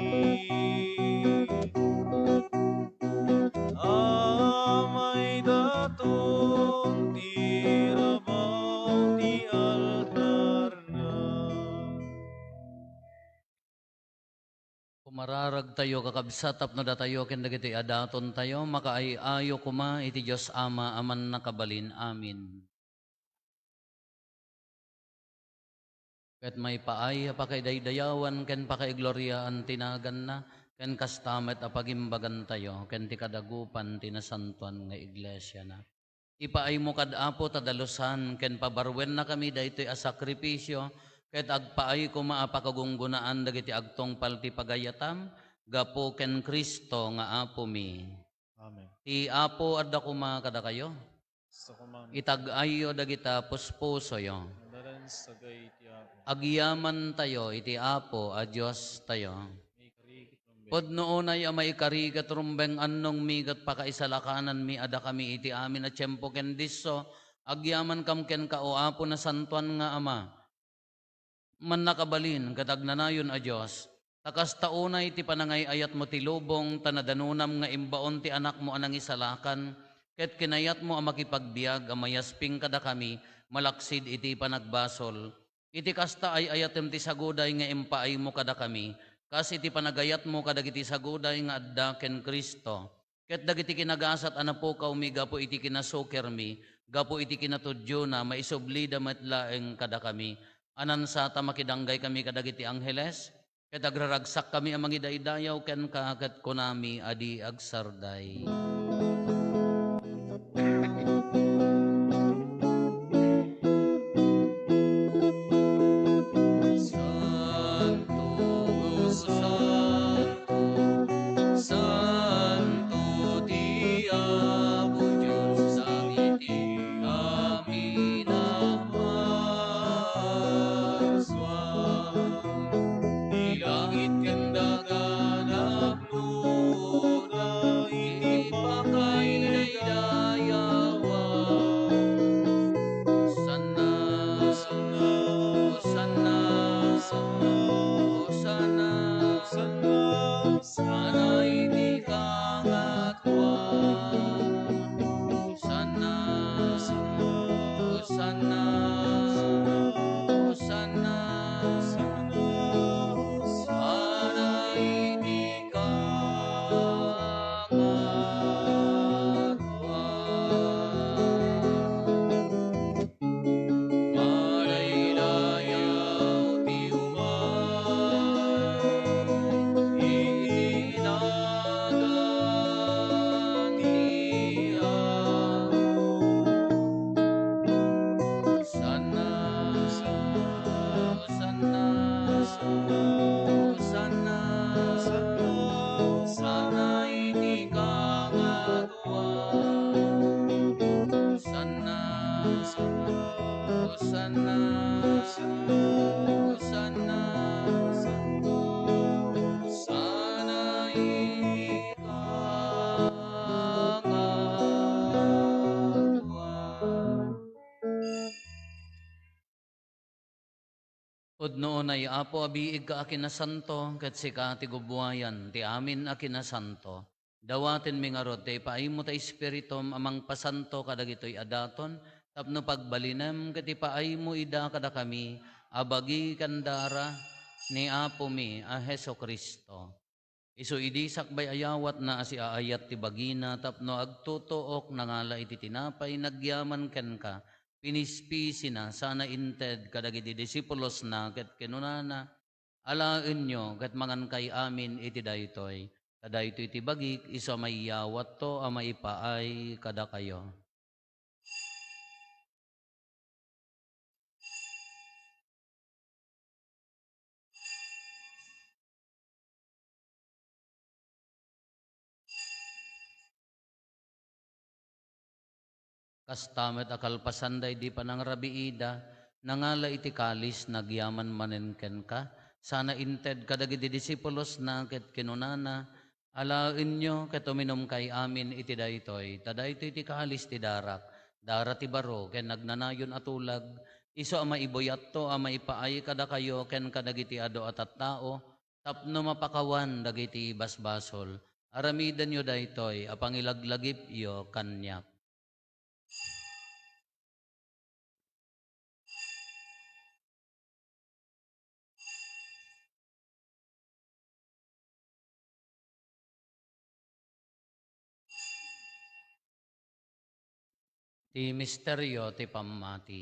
Amay daton ti rabaw ti altarna. Kumararagtayo, kakabsat, tapno datayo ken dagiti adatontayo makaay-ayo koma iti Dios Ama a Mannakabalin. Amen. Ket maipaay a pakaidaydayawan ken pakaigloriaan ti naganna, ken kasta met a pagimbagantayo ken ti kadagupan ti nasantoan nga iglesiana. Ipaaymo kad Apo ta dalusan ken pabarwennakami daytoy a sakrifisio, ket agpaay koma a pakagunggonaan dagiti agtungpal ti pagayatam, gapu ken Cristo nga Apomi. Amen. Ti Apo adda koma kadakayo. Kasta koma. Itag-ayyo dagita puspusoyo. Agyamantayo iti Apo a Diostayo. Pudno unay a maikari ket rumbeng, annongmi ket pakaisalakananmi a dakami iti amin a tiempo ken disso, agyamankam kenka, O Apo, nasantoan nga Ama, mannakabalin ket agnanayon a Dios, ta kasta unay ti panangay-ayatmo ti lubong, ta nadanonam nga imbaon ti Anakmo a nangisalakan, ket kinayatmo a makipagbiag a mayasping kadakami malaksid iti panagbasol. Iti kasta, ay-ayatem ti saguday nga impaaymo kadakami, kas iti panagayatmo kadagiti saguday nga adda ken Cristo. Ket dagiti kinagasat a napukawmi gapu iti kinasukirmi, gapu iti kinatudiona, maisublida met laeng kadakami. Anansa ta makidanggay kami kadagiti angheles, ket agraragsak kami a mangidaydayaw kenka, ket kunami a di agsarday. Santo, santo, santo ti Apo Dios dagiti amin a marsua. Ti langit ken daga napnona iti pakaidaydayawan. Hosanna, Hosanna, Hosanna, Hosanna, Hosanna iti kangatoan. Hosanna, Hosanna, Hosanna, Hosanna iti kangatoan. Madaydayaw ti umay iti nagan ti Apo. Hosanna, Hosanna, Hosanna, Hosanna iti kangatoan. Hosanna, Hosanna, Hosanna, Hosanna iti kangatoan. Pudno unay, Apo, a biigka a kinasanto, ket sika ti gubuayan ti amin a kinasanto. Dawatenmi ngarud ti ipaaymo ta Espiritum a mangpasanto kadagitoy a daton tapno pagbalinem ket ipaaymo ida kadakami a bagi ken dara ni Apomi a Jesu-Cristo. Isu idi sakbay a yawatna a siaayat ti bagina tapno agtutuok, nangala iti tinapay, nagyaman kenka, pinispisina, sana inted kadagiti disipulosna ket kinunana, Alaenyo ket mangankay amin iti daytoy, ta daytoy ti bagik, isu a maiyawatto a maipaay kadakayo. Kasta met a kalpasan daydi panangrabiida, nangala iti kalis, nagyaman manen kenka, sana inted kadagiti disipulosna ket kinunana, Alaenyo ket uminumkay amin iti daytoy, ta daytoy ti kalis ti darak, dara ti baro ken nagnanayon a tulag, isu a maibuyatto a maipaay kadakayo ken kadagiti adu a tattao, tapno mapakawan dagiti basbasol. Aramidenyo daytoy a pangilaglagipyo kaniak. Ti misterio ti pammati.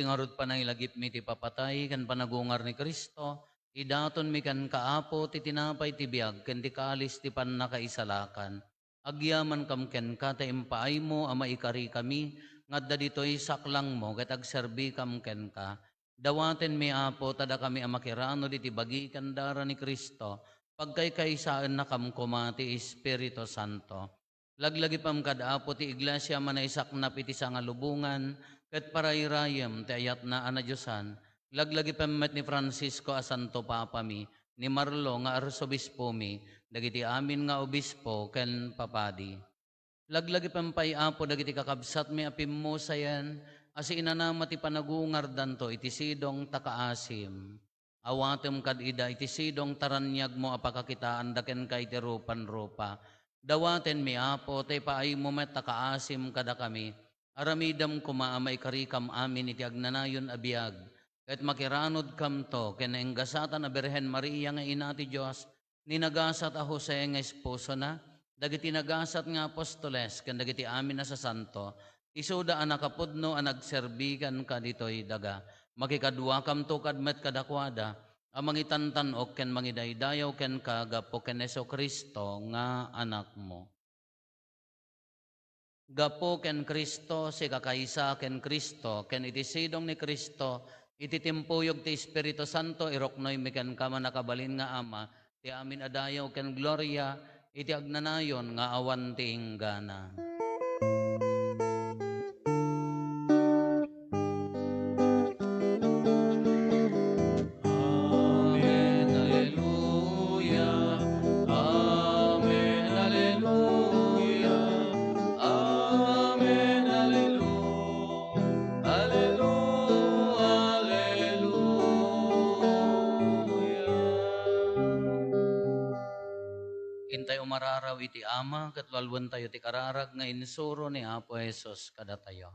Ngarud, panangilagipmi ti papatay ken panagungar ni Cristo, idatonmi kenka, Apo, ti tinapay ti biag ken ti kalis ti pannakaisalakan. Agyamankam kenka ta impaaymo a maikarikami nga adda ditoy saklangmo ket agserbikam kenka. Dawatenmi, Apo, ta dakami a makiranud iti bagi ken dara ni Cristo, pagkaykaysaennakam koma ti Espiritu Santo. Laglagipem kad, Apo, ti iglesia a manaisaknap iti sangalubongan ket parayrayem ti ayatna a nadiosan. Laglagipem met ni Francisco a Santo Papami, ni Marlo nga Arsobispomi, dagiti amin nga obispo ken papadi. Laglagipem pay, Apo, dagiti kakabsatmi a pimmusayen a siinanama ti panagungardanto iti sidong ta kaasim. Awatem kad ida iti sidong ta raniagmo a pakakitaanda kenka iti rupan-rupa. Dawatenmi, Apo, ta ipaaymo met a kaasim kadakami. Aramidem koma a maikarikam amin iti agnanayon a biag, ket makiranudkamto ken naenggasatan a Birhen Maria nga Ina ti Dios, ni nagasat a Jose nga esposona, dagiti nagasat nga apostoles, ken dagiti amin a sasanto, isuda a nakapudno a nagserbi kenka ditoy daga. Makikaduakamto kad met kadakuada a mangitantan-ok ken mangidaydayaw kenka gapu ken Jesu-Cristo nga Anakmo. Gapu ken Cristo, sikakaysa ken Cristo, ken iti sidong ni Cristo, iti timpuyog ti Espiritu Santo, iruknoymi kenka, mannakabalin nga Ama, ti amin a dayaw ken gloria iti agnanayon nga awan ti inggana. Amen. Alleluia. Amen. Alleluia. Amen. Alleluia. Alleluia. Intay umararaw iti Ama, ket lualuentayo ti kararag nga insuro ni Apo Jesus kadatayo.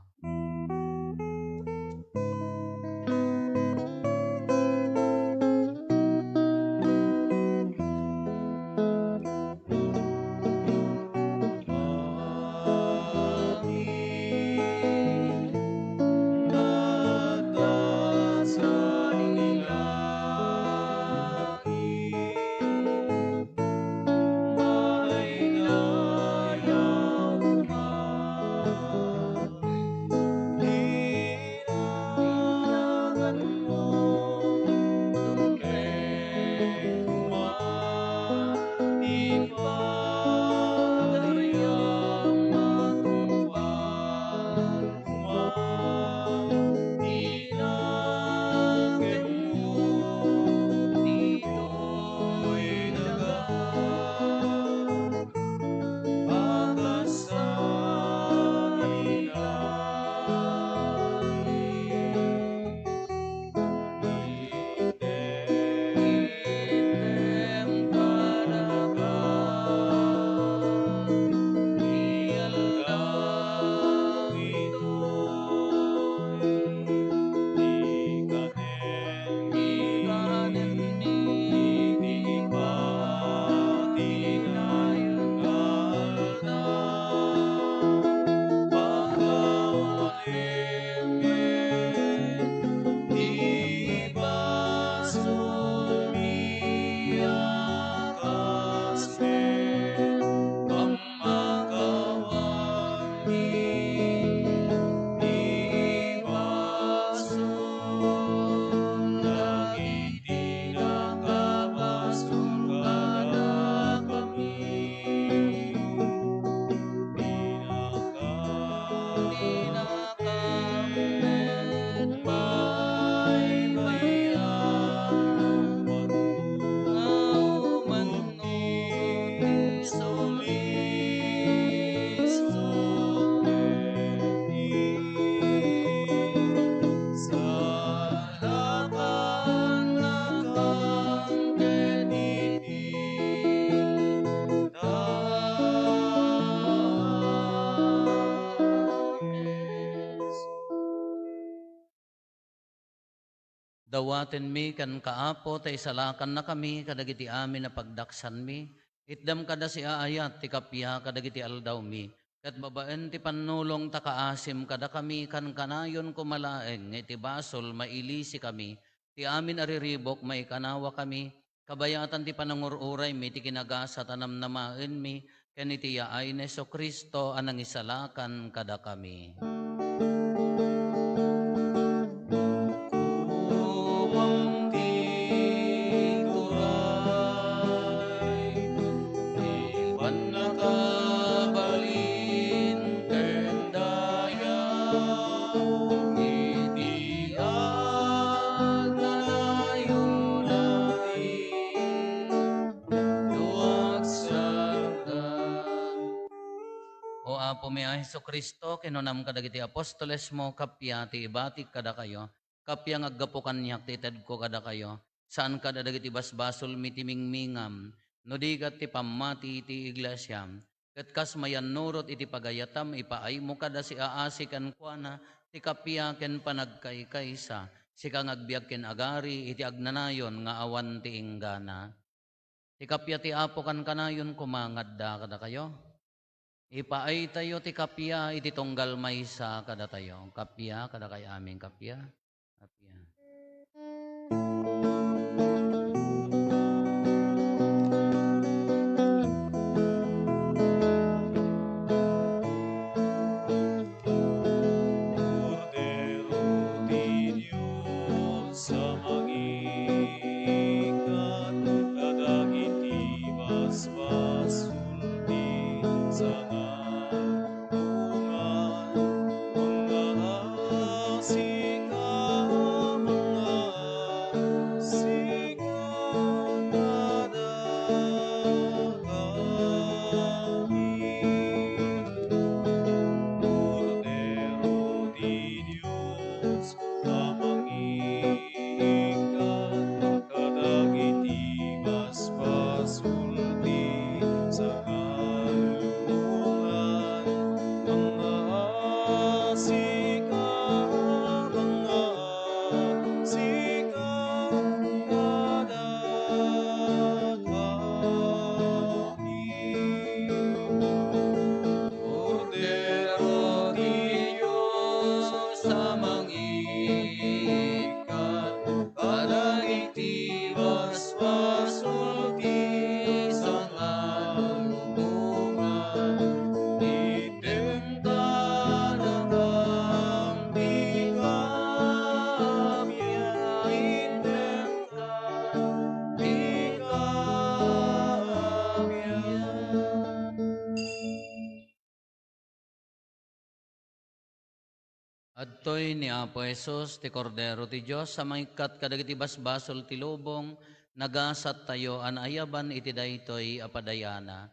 Dawatenmi kenka, Apo, ta isalakannakami kadagiti amin a pagdaksanmi. Itdam kada siaayat ti kappia kadagiti aldawmi. Ket babaen ti pannulong ta kaasim kadakami, kankanayon koma laeng nga iti basol mailisikami, ti amin a riribuk maikanawakami, kabayatan ti panangur-uraymi ti kinagasat a namnamaenmi, ken iti yaay ni Jesu-Cristo a nangisalakan kadakami. Kumang ti turay, ti pannakabalin ken daya, iti agnanayon laeng, no agserda. O Apomi a Jesu-Cristo, kinunam kadagiti apostolesmo, kappia ti ibatik kadakayo, kappia nga aggapu kaniak ti itedko kadakayo, saan kada dagiti basbasolmi ti mingmingam, no di ket ti pammati iti iglesiam, ket kas mayannurot iti pagayatam, ipaaymo kada siaasi kenkuana ti kappia ken panagkaykaysa, sika nga agbiag ken agari iti agnanayon nga awan ti inggana. Ti kappia ti Apo kankanayon koma nga adda kadakayo. Ipaaytayo ti kappia iti tunggal maysa kadatayo. Kappia, kadakay amin, kappia. Kappia. Kordero ti Dios a mangiikkat kadagiti basbasol ti sangalubongan, mangngaasi ka, mangngaasi ka kadakami. Kordero ti Dios a mangiikkat kadagiti basbasol ti sangalubongan, mangngaasi ka, mangngaasi ka kadakami. Kordero ti Dios a mangiikkat kadagiti basbasol ti sangalubongan, itedka kadakami, kappia, itedka kadakami. Adtoy ni Apo Jesus, ti Kordero ti Dios a mangikkat kadagiti basbasol ti lubong, nagasattayo a naayaban iti daytoy a padayana.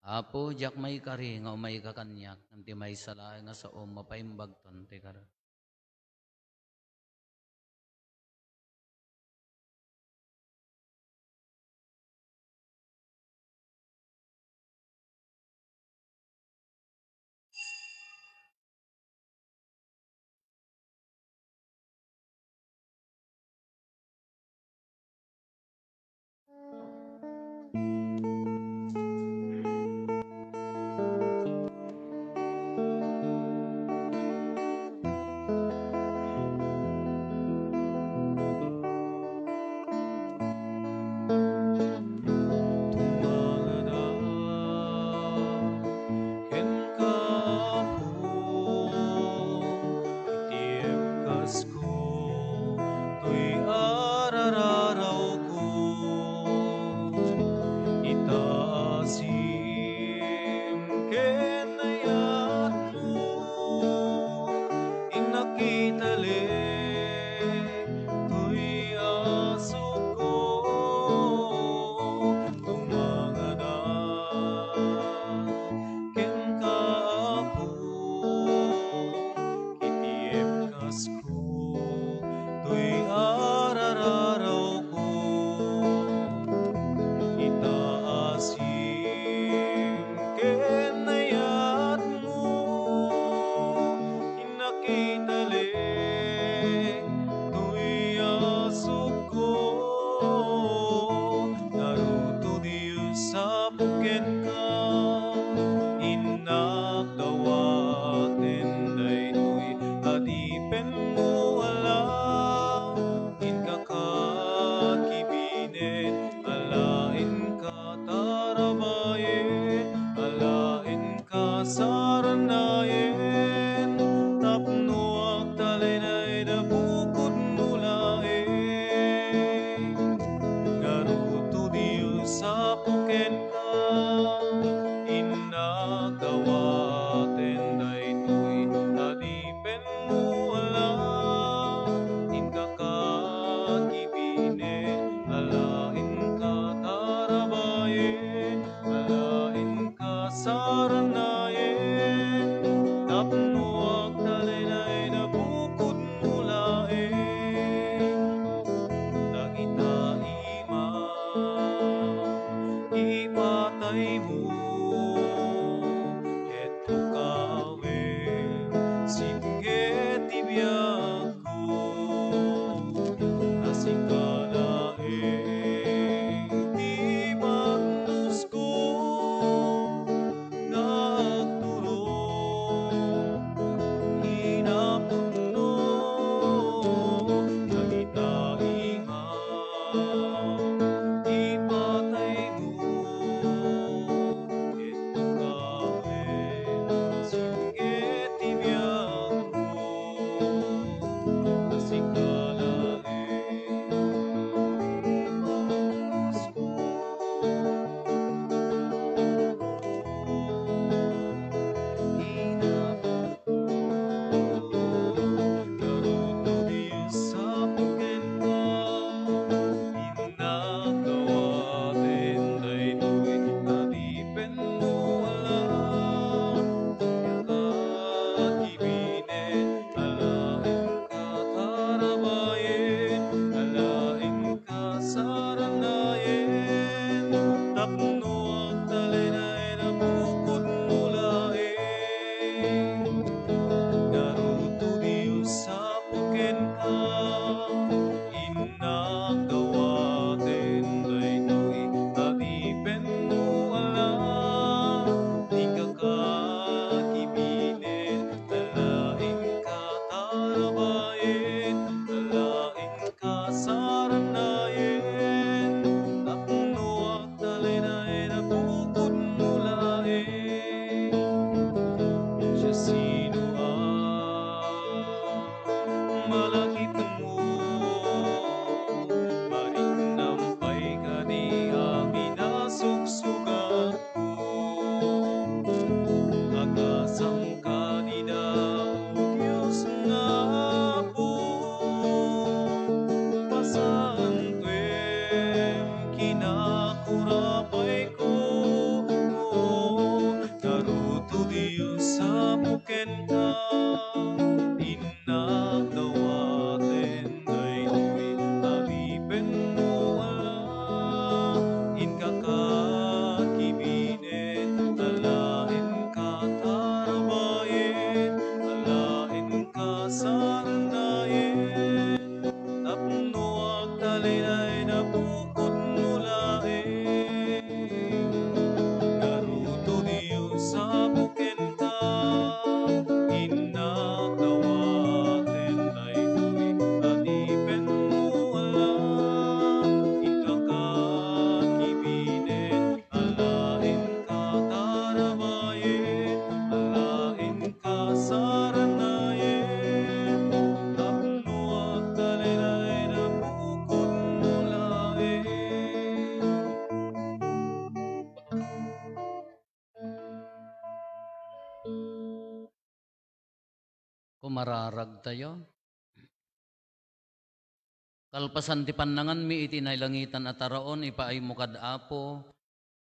Apo, diak maikari nga umayka kaniak, ngem ti maysa laeng nga saom, mapaimbagton ti kar- Tumangada kenka, Apo, iti ebkasko, toy arararawko. Ita asim ken ayatmo, innak italek toy asukko. Tumangada kenka, Apo, iti ebkasko, toy arararawko. Ita asim ken ayatmo, innak italek Malakitmo, mariknam pay kadi amin a suksugakko. Agasam kadi daw, Dios nga Apo, pasantoem, kinakurapayko. Ngarud, O Dios, Apo kenka, innak dawaten daytoy adipenmo, ala, inka kakibinen, ala, inka tarabayen, ala, inka sarnayen, tapno agtalinaed a bukodmo laeng. Ngarud, O Dios, Apo kenka, innak dawaten daytoy adipenmo, ala, inka kakibinen, ala, inka tarabayen, ala, inka sarnayen, tapno agtalinaed a bukodmo laeng. Kumararagtayo. Kalpasan ti pannanganmi iti nailangitan a taraon, ipaaymo kad Apo,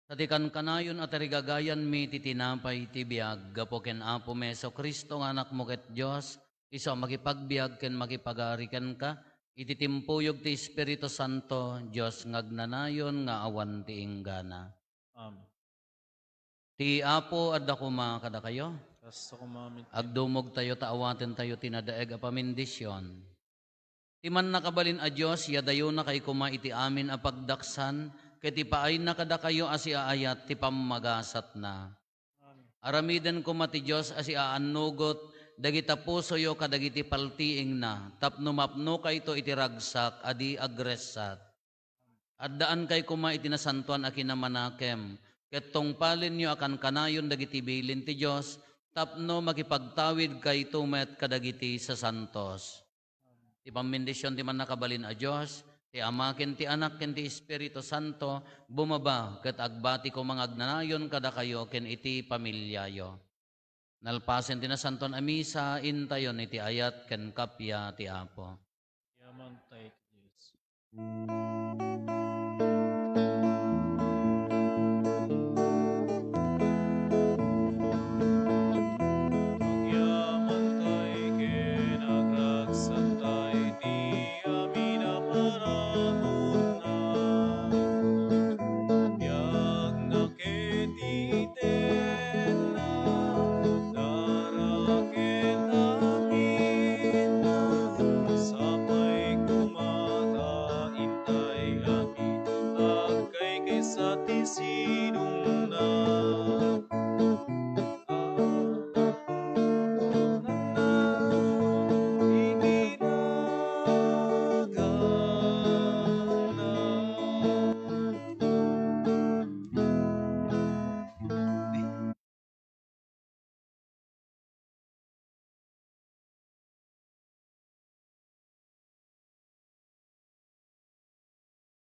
ta ti kankanayon a tarigagayanmi ti tinapay ti biag gapu ken Apomi Jesu-Cristo nga Anakmo ket Dios, isu a makipagbiag ken makipagari kenka iti timpuyog ti Espiritu Santo, Dios nga agnanayon nga awan ti inggana. Amen. Ti Apo adda koma kadakayo. Kasta koma met. Agdumogtayo ta awatentayo ti nadaeg a pamendisyon. Ti mannakabalin a Dios, yadayonakay koma iti amin a pagdaksan, ket ipaayna kadakayo a siaayat ti pammagasatna. Aramiden koma ti Dios a siaannugot dagita pusoyo kadagiti paltiingna, tapno mapnokayto iti ragsak a di agressat. Addaankay koma iti nasantoan a kinamanakem, ket tungpalenyo a kankanayon dagiti bilin ti Dios, tapno makipagtawidkayto met kadagiti sasantos. Ti pammendision ti Mannakabalin a Dios, ti Ama ken ti Anak ken ti Espiritu Santo, bumaba ket agbati koma nga agnanayon kadakayo ken iti pamiliayo. Nalpasen ti Nasantoan a Misa, intayon iti ayat ken kappia ti Apo. Yaman tayo, Dios.